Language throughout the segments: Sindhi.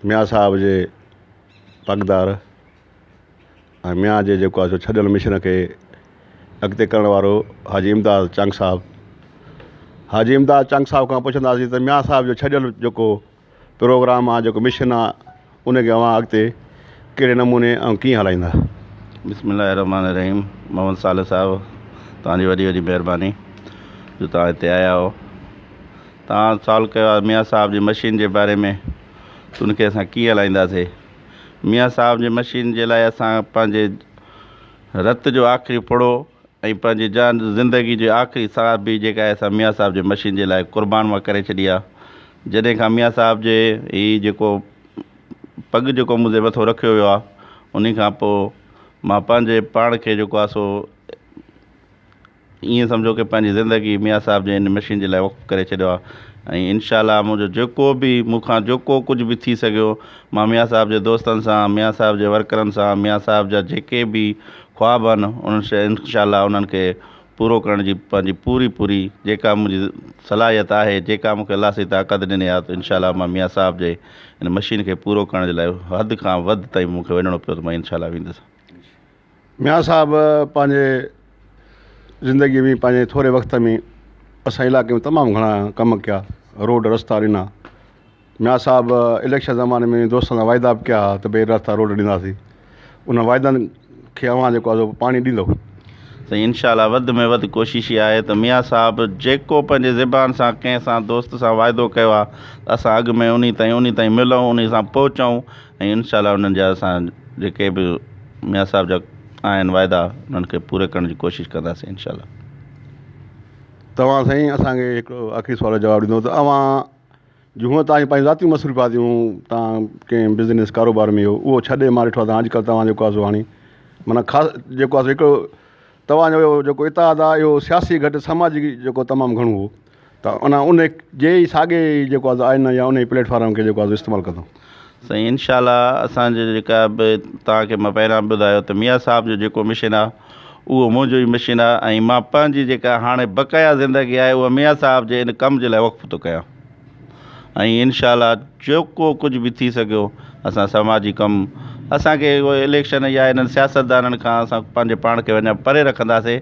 ميان صاحب جي پڳدار ۽ ميان جي جيڪو آهي سو ڇڏيل مشن کي اڳتي ڪرڻ وارو حاجي امداد چانگ صاحب حاجي امداد چانگ صاحب کان پڇنداسين ته ميان صاحب جو ڇڏيل جيڪو پروگرام آهي جيڪو مشن آهي ان کي اوهان اڳتي ڪهڙي نموني ۽ ڪيئن هلائيندا. بسم الله الرحمٰن الرحيم محمد صالح صاحب توهان جي وڏي وڏي مهرباني جو توهان هتي آيا آهيو توهان سوال ڪيو آهي ميان صاحب جي مشين جي باري ۾ ته ان کي اسان ڪيئن هلائينداسي ميان صاحب جي مشين جي لاء اسان پنهنجي رت جو آخري ڦڙو ۽ پنهنجي جان زندگي جو آخري ساهه به جيڪا آهي سا ميان صاحب جي مشين جي لاء قربان مان ڪري ڇڏي آهي جڏهن کان ميان صاحب جي هي جيڪو پڳ جيڪو منهنجي مٿو رکيو ويو آهي انهي کان پوء مان پنهنجي پاڻ کي جيڪو آهي سو ائين سمجهو ڪه پنهنجي زندگي ميان صاحب جي ان مشين جي لاء وقف ڪري ڇڏيو آهي ۽ انشاء الله منهنجو جيڪو به مون کان جيڪو ڪجهه به ٿي سگهيو مان ميان صاحب جي دوستن سان ميان صاحب جي ورڪرن سان ميان صاحب جا جيڪي به خواب آهن انهن شي انشاء الله انهن کي پورو ڪرڻ جي پنهنجي پوري پوري جيڪا منهنجي صلاحيت آهي جيڪا مون کي الله سائين طاقت ڏني آهي ته انشاء الله مان ميان صاحب جي ان مشين کي پورو ڪرڻ جي لاء حد کان وڌ تائين مون کي وڃڻو پيو ته مان انشاء الله ويندس. ميان صاحب پنهنجي زندگي ۾ پنهنجي ٿوري وقت ۾ اسان جي علائقي ۾ تمام گهڻا ڪم ڪيا روڊ رستا ڏنا ميان صاحب اليڪشن زماني ۾ دوستن سان واعدا به ڪيا ته ڀئي رستا روڊ ڏينداسين ان واعدن کي اوهان جيڪو آهي سو پاڻي ڏيندو. سائين انشاء الله وڌ ۾ وڌ ڪوشش اها آهي ته ميان صاحب جيڪو پنهنجي زبان سان ڪنهن سان دوست سان واعدو ڪيو آهي ته اسان اڳ ۾ انهي تائين انهي تائين ملون انهي سان پهچون ۽ انشاء الله انهن جا اسان جيڪي به ميان صاحب جا آهن واعدا انهن کي پوري ڪرڻ جي ڪوشش ڪنداسين انشاء الله. توهان سائين اسان کي هڪڙو آخري سوال جو جواب ڏيندو ته اوهان جون هونء توهان جون پنهنجون ذاتيون مصروفيات هيون توهان ڪنهن بزنس ڪاروبار ۾ هيو اهو ڇڏي مان ڏٺو آهي ته اڄڪلهه توهان جيڪو آهي سو هاڻي معنيٰ خاص جيڪو آهي سو هڪڙو توهان جو جيڪو اتحاد آهي اهو سياسي گهٽ سماجي جيڪو تمام گهڻو هو ته ان ان جي ئي ساڳي ئي جيڪو آهي آئين يا ان ئي پليٽ فارم کي جيڪو آهي استعمال ڪندو. سائين انشاء الله اسان جي جيڪا به توهان کي مان پهريان به ٻڌايو ته ميان صاحب جو جيڪو مشن آهي اهو منهنجو ئي مشن آهي ۽ مان پنهنجي جيڪا هاڻي بقايا زندگي آهي اها ميان صاحب جي ان ڪم جي لاء وقف ٿو ڪيان. ۽ انشاء الله جيڪو ڪجهه به ٿي سگهيو اسان سماجي ڪم اسان کي اهو اليڪشن يا انهن سياستدانن کان اسان پنهنجي پاڻ کي وڃان پري رکنداسي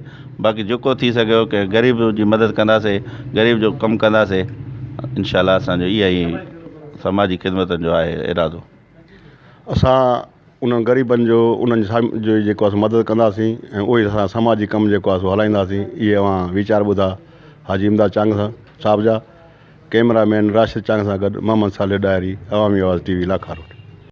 باقي جيڪو ٿي سگهيو ڪنهن غريب جي مدد ڪنداسي غريب جو ڪم ڪنداسي انشاء الله اسان جو اها ئي سماجي خدمتن جو آهي ارادو. اسان انهن غريبن جو انهن جي جيڪو آهي سو مدد ڪنداسين ۽ اهو ئي اسان سماجي ڪم جيڪو آهي سو هلائينداسين اهي اوهان ويچار ٻڌا حاجي امداد چانگ صاحب جا ڪئميرا مين راشد چانگ سان گڏ محمد صالح ڏاهري عوامي آواز ٽي وي لاکا روڊ.